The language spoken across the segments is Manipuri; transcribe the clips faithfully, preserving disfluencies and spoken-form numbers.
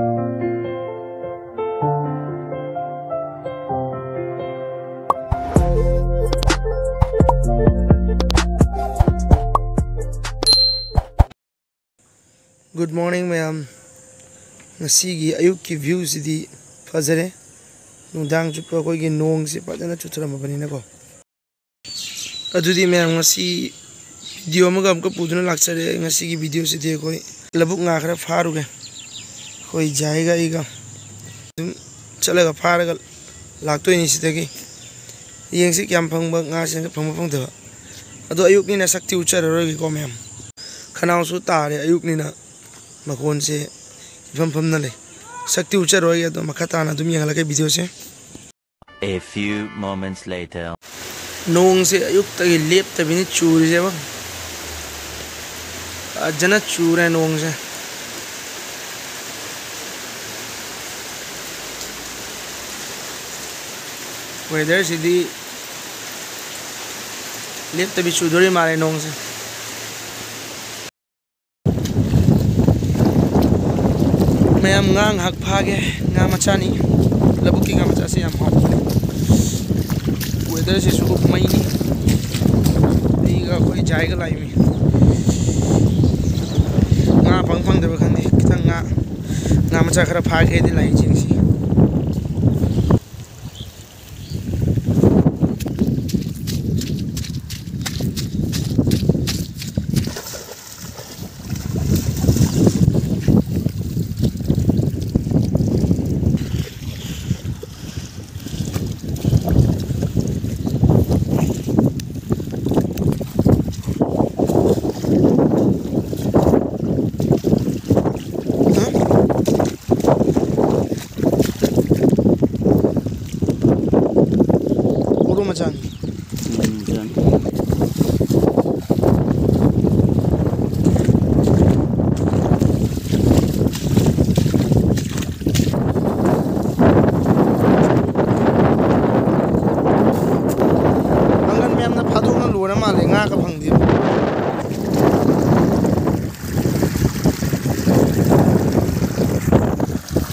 Good morning, ꯃꯌꯥꯝ꯫ ꯉꯁꯤꯒꯤ ꯑꯌꯨꯛꯀꯤ viewꯁꯤꯗꯤ ꯐꯖꯔꯦ꯫ ꯅꯨꯡꯗꯥꯡ ꯆꯨꯞꯄ ꯑꯩꯈꯣꯏꯒꯤ ꯅꯣꯡꯁꯦ ꯐꯖꯅ ꯆꯨꯊꯔꯝꯃꯕꯅꯤꯅꯀꯣ꯫ ꯑꯗꯨꯗꯤ ꯃꯌꯥꯝ, ꯉꯁꯤ video ꯑꯃꯒ ꯑꯃꯨꯛꯀ ꯄꯨꯗꯨꯅ ꯂꯥꯛꯆꯔꯦ꯫ ꯉꯁꯤꯒꯤ videoꯁꯤꯗꯤ ꯑꯩꯈꯣꯏ ꯂꯧꯕꯨꯛ ꯉꯥ ꯈꯔ ꯐꯥꯔꯨꯒꯦ꯫ ꯑꯩꯈꯣꯏ ꯖꯥꯏꯒ ꯑꯩꯒ ꯑꯗꯨꯝ ꯆꯠꯂꯒ ꯐꯥꯔꯒ ꯂꯥꯛꯇꯣꯏꯅꯤ ꯁꯤꯗꯒꯤ꯫ ꯌꯦꯡꯁꯤ ꯀꯌꯥꯝ ꯐꯪꯕ ꯉꯥꯁꯦ, ꯐꯪꯕ ꯐꯪꯗꯕ꯫ ꯑꯗꯣ ꯑꯌꯨꯛꯅꯤꯅ ꯁꯛꯇꯤ ꯎꯠꯆꯔꯔꯣꯏꯒꯦꯀꯣ ꯃꯌꯥꯝ꯫ ꯈꯅꯥꯎꯁꯨ ꯇꯥꯔꯦ ꯑꯌꯨꯛꯅꯤꯅ, ꯃꯈꯣꯟꯁꯦ ꯏꯐꯝ ꯐꯝꯅ ꯂꯩ꯫ ꯁꯛꯇꯤ ꯎꯠꯆꯔꯣꯏꯒꯦ, ꯑꯗꯣ ꯃꯈꯥ ꯇꯥꯅ ꯑꯗꯨꯝ ꯌꯦꯡꯍꯜꯂꯛꯀꯦ videoꯁꯦ꯫ A few moments later. ꯅꯣꯡꯁꯦ ꯑꯌꯨꯛꯇꯒꯤ ꯂꯦꯞꯇꯕꯤꯅꯤ ꯆꯨꯔꯤꯁꯦꯕ꯫ ꯐꯖꯅ ꯆꯨꯔꯦ ꯅꯣꯡꯁꯦ꯫ Weatherꯁꯤꯗꯤ ꯂꯦꯞꯇꯕꯤ ꯆꯨꯗꯣꯔꯤ ꯃꯥꯜꯂꯦ ꯅꯣꯡꯁꯦ꯫ ꯃꯌꯥꯝ, ꯉꯥ ꯉꯥꯏꯍꯥꯛ ꯐꯥꯒꯦ꯫ ꯉꯥ ꯃꯆꯥꯅꯤ꯫ ꯂꯧꯕꯨꯛꯀꯤ ꯉꯥ ꯃꯆꯥꯁꯦ ꯌꯥꯝ ꯍꯥꯎꯕꯅꯦ꯫ Weatherꯁꯤꯁꯨ ꯃꯩꯅꯤ꯫ ꯑꯩꯒ ꯑꯩꯈꯣꯏ ꯖꯥꯏꯒ ꯂꯥꯛꯏꯃꯤ꯫ ꯉꯥ ꯐꯪ ꯐꯪꯗꯕ ꯈꯪꯗꯦ꯫ ꯈꯤꯇꯪ ꯉꯥ, ꯉꯥ ꯃꯆꯥ ꯈꯔ ꯐꯥꯒꯦ ꯍꯥꯏꯗꯤ ꯂꯥꯛꯏ ꯆꯤꯡꯁꯤ꯫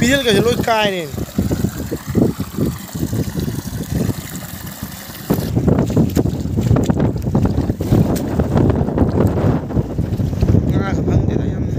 ꯇꯦꯜꯒꯁꯦ ꯂꯣꯏ ꯀꯥꯏꯔꯦꯅꯦ꯫ ꯉꯥꯒ ꯐꯪꯗꯦꯗ ꯌꯥꯝꯅ꯫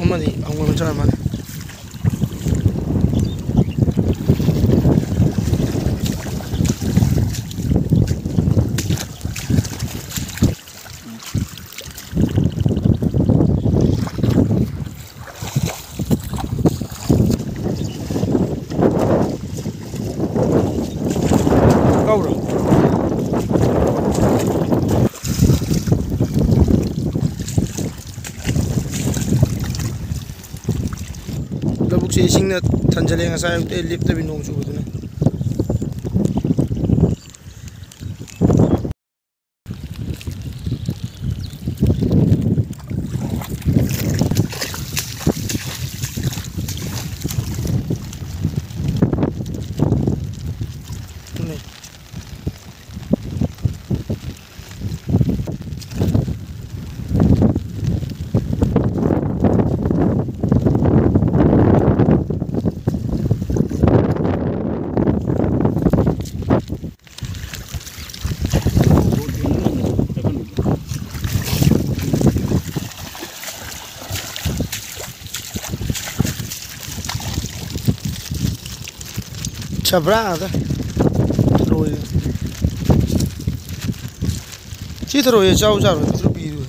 ꯑꯃꯗꯤ ꯑꯃꯨꯛ ꯆꯠꯂ ꯃꯥꯜꯂꯦ꯫ ꯀꯧꯔꯣ꯫ ꯂꯧꯕꯨꯛꯁꯦ ꯏꯁꯤꯡꯅ ꯊꯟꯖꯜꯂꯦ, ꯉꯁꯥꯏ ꯑꯌꯨꯛꯇꯩ ꯂꯦꯞꯇꯕꯤ ꯅꯣꯡ ꯆꯨꯕꯗꯨꯅ꯫ ꯆꯕ꯭ꯔꯥ ꯉꯥꯛꯇ꯫ ꯊꯔꯣꯏ꯫ ꯁꯤ ꯊꯔꯣꯏꯁꯦ ꯆꯥꯎ ꯆꯥꯔꯣꯏ ꯄꯤꯛꯇ꯭ꯔꯨ ꯄꯤꯛꯏꯗꯨ꯫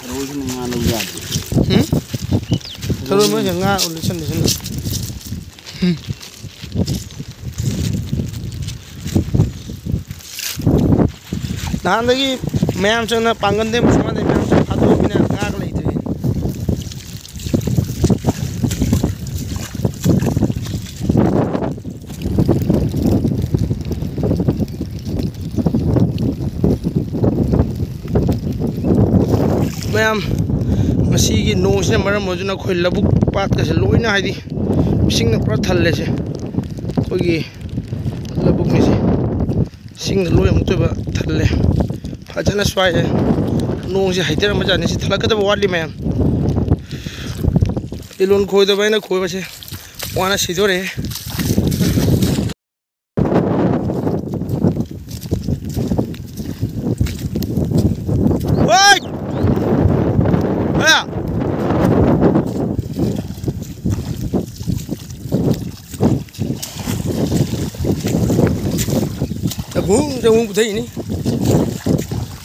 ꯊꯔꯣꯏꯁꯤꯅ ꯉꯥ ꯂꯧ ꯌꯥꯗꯦ꯫ ꯍꯨꯝ? ꯊꯔꯣꯏ ꯃꯣꯏꯁꯦ ꯉꯥ ꯂꯤꯠꯁꯟ ꯂꯤꯠꯁꯟ꯫ ꯍꯨꯝ꯫ ꯅꯍꯥꯟꯗꯒꯤ ꯃꯌꯥꯝ ꯆꯪꯅ ꯄꯥꯡꯒꯟꯗꯩ ꯃꯁꯥꯗꯩ ꯃꯌꯥꯝ ꯆꯪꯅ ꯐꯥꯗꯣꯛꯑꯃꯤꯅ ꯉꯥꯒ ꯂꯩꯇ꯭ꯔꯦ꯫ ꯃꯌꯥꯝ, ꯉꯁꯤꯒꯤ ꯅꯣꯡꯁꯤꯅ ꯃꯔꯝ ꯑꯣꯏꯗꯨꯅ ꯑꯩꯈꯣꯏ ꯂꯧꯕꯨꯛ ꯄꯥꯠꯀꯁꯦ ꯂꯣꯏꯅ, ꯍꯥꯏꯗꯤ, ꯏꯁꯤꯡꯅ ꯄꯨꯔꯥ ꯊꯜꯂꯦꯁꯦ꯫ ꯑꯩꯈꯣꯏꯒꯤ ꯂꯧꯕꯨꯛꯅꯤꯁꯦ꯫ ꯏꯁꯤꯡꯅ ꯂꯣꯏ ꯑꯃꯨꯛꯇꯣꯏꯕ ꯊꯜꯂꯦ꯫ ꯐꯖꯅ ꯁ꯭ꯋꯥꯏꯁꯦ ꯅꯣꯡꯁꯦ ꯍꯩꯊꯔꯝꯕꯖꯥꯠꯅꯤ꯫ ꯁꯤ ꯊꯜꯂꯛꯀꯗꯕ ꯋꯥꯠꯂꯤ ꯃꯌꯥꯝ꯫ ꯏꯂꯣꯟ ꯈꯣꯏꯗꯕ ꯑꯩꯅ ꯈꯣꯏꯕꯁꯦ ꯋꯥꯅ ꯁꯤꯗꯣꯔꯦ꯫ ꯍꯣꯏ! ꯍꯥ! ꯆꯒꯨꯝ ꯆꯒꯨꯝ ꯄꯨꯊꯛꯏꯅꯤ꯫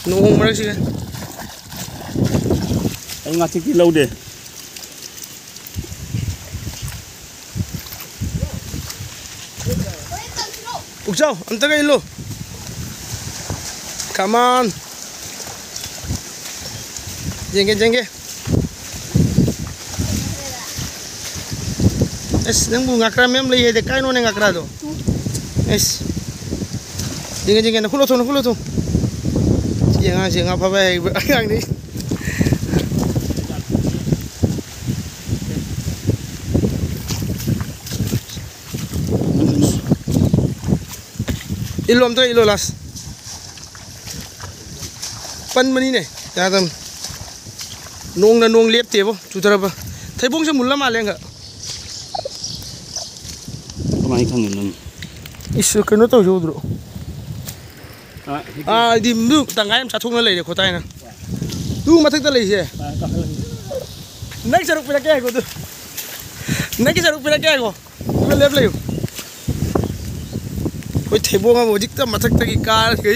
ꯅꯣꯡ ꯃꯔꯛꯁꯤꯒ꯫ ꯑꯩ ꯉꯥꯆꯤꯛꯇꯤ ꯂꯧꯗꯦ꯫ ꯄꯨꯛꯆꯥꯎ, ꯑꯝꯇꯒ ꯏꯜꯂꯨ꯫ Come on. ꯌꯦꯡꯒꯦ, ꯌꯦꯡꯒꯦ꯫ ꯑꯁ, ꯅꯪꯕꯨ ꯉꯥꯀ꯭ꯔꯥ ꯃꯌꯥꯝ ꯂꯩ ꯍꯥꯏꯗꯤ ꯀꯥꯏꯅꯣꯅꯦ ꯉꯥꯀ꯭ꯔꯥꯗꯣ? ꯑꯁ꯫ ꯌꯦꯡꯒꯦ, ꯌꯦꯡꯒꯦ, ꯅꯈꯨꯠ ꯂꯧꯊꯣꯛ, ꯅꯈꯨꯠ ꯂꯧꯊꯣꯛ꯫ ꯁꯤ ꯑꯉꯥꯡꯁꯦ ꯉꯥ ꯐꯥꯕ ꯍꯩꯕ ꯑꯉꯥꯡꯅꯤ꯫ ꯏꯜꯂꯣ ꯑꯝꯇ ꯏꯜꯂꯣ ꯂꯥꯁ꯫ ꯄꯟꯕꯅꯤꯅꯦ, ꯌꯥꯗꯕꯅꯤ꯫ ꯅꯣꯡꯅ ꯅꯣꯡ ꯂꯦꯞꯇꯦꯕꯣ, ꯆꯨꯊꯔꯕ꯫ ꯊꯩꯕꯣꯡꯁꯦ ꯃꯨꯜꯂ ꯃꯥꯜꯂꯦ ꯍꯪꯒ꯫ ꯀꯃꯥꯏꯅ ꯈꯪꯉꯤꯅꯣ ꯅꯪ? ꯏꯁ, ꯀꯩꯅꯣ ꯇꯧꯔꯤꯁꯦ ꯎꯗ꯭ꯔꯣ? ꯑꯥ, ꯍꯤꯞꯄꯤ꯫ ꯑꯥ, ꯑꯩꯗꯤ ꯃꯗꯨ ꯇꯪꯈꯥꯏ ꯑꯃ ꯆꯥꯊꯣꯛꯅ ꯂꯩꯔꯦ ꯈꯣꯠꯇꯥꯏꯅ꯫ ꯇꯨ ꯃꯊꯛꯇ ꯂꯩꯁꯦ꯫ ꯑꯥ, ꯀꯥꯈꯠꯂꯁꯤ꯫ ꯅꯪ ꯁꯔꯨꯛ ꯄꯤꯔꯛꯀꯦ ꯍꯥꯏꯀꯣ ꯑꯗꯨ꯫ ꯅꯪꯒꯤ ꯁꯔꯨꯛ ꯄꯤꯔꯛꯀꯦ ꯍꯥꯏꯀꯣ꯫ ꯂꯦꯞ ꯂꯩꯌꯨ꯫ ꯑꯩꯈꯣꯏ ꯊꯩꯕꯣꯡ ꯑꯃ ꯍꯧꯖꯤꯛꯇ ꯃꯊꯛꯇꯒꯤ ꯀꯥꯔꯒ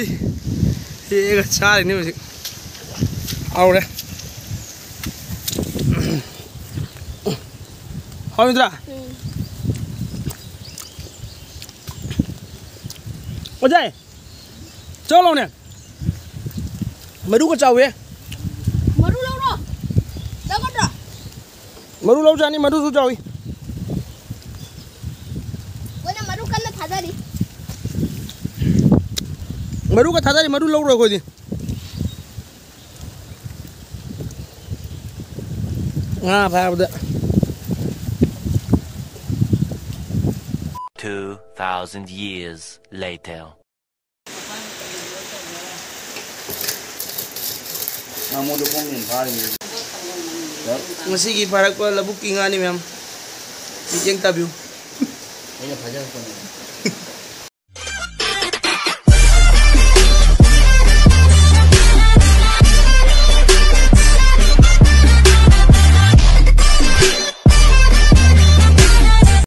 ꯍꯦꯛꯑꯒ ꯆꯥꯔꯤꯅꯤ ꯍꯧꯖꯤꯛ꯫ ꯍꯥꯎꯔꯦ꯫ ꯍꯥꯎꯔꯣꯏꯗ꯭ꯔꯥ? ꯎꯝ꯫ ꯑꯣꯖꯥꯏ, ꯆꯠꯂꯣꯅꯦ꯫ ꯃꯔꯨꯒ ꯆꯥꯎꯋꯦ꯫ ꯃꯔꯨ ꯂꯧꯔꯣ꯫ ꯂꯧꯒꯗ꯭ꯔꯣ? ꯃꯔꯨ ꯂꯧꯖꯥꯅꯤ, ꯃꯔꯨꯁꯨ ꯆꯥꯎꯏ꯫ ꯑꯩꯈꯣꯏꯅ ꯃꯔꯨ ꯀꯟꯅ ꯊꯥꯗꯔꯤ꯫ ꯃꯔꯨꯒ ꯊꯥꯗꯔꯤ, ꯃꯔꯨ ꯂꯧꯔꯣꯏ ꯑꯩꯈꯣꯏꯗꯤ꯫ ꯉꯥ ꯐꯥꯕꯗ꯫ Two thousand years later. ꯉꯥꯃꯨꯗꯣ ꯈꯣꯡꯅ ꯍꯦꯟꯅ ꯐꯥꯔꯤꯅꯦ꯫ ꯉꯁꯤꯒꯤ ꯐꯥꯔꯛꯄ ꯂꯧꯕꯨꯛꯀꯤ ꯉꯥꯅꯤ ꯃꯌꯥꯝ꯫ ꯃꯤꯠꯌꯦꯡ ꯇꯥꯕꯤꯌꯨ꯫ ꯑꯩꯅ ꯐꯥꯖꯔꯛꯄꯅꯦ꯫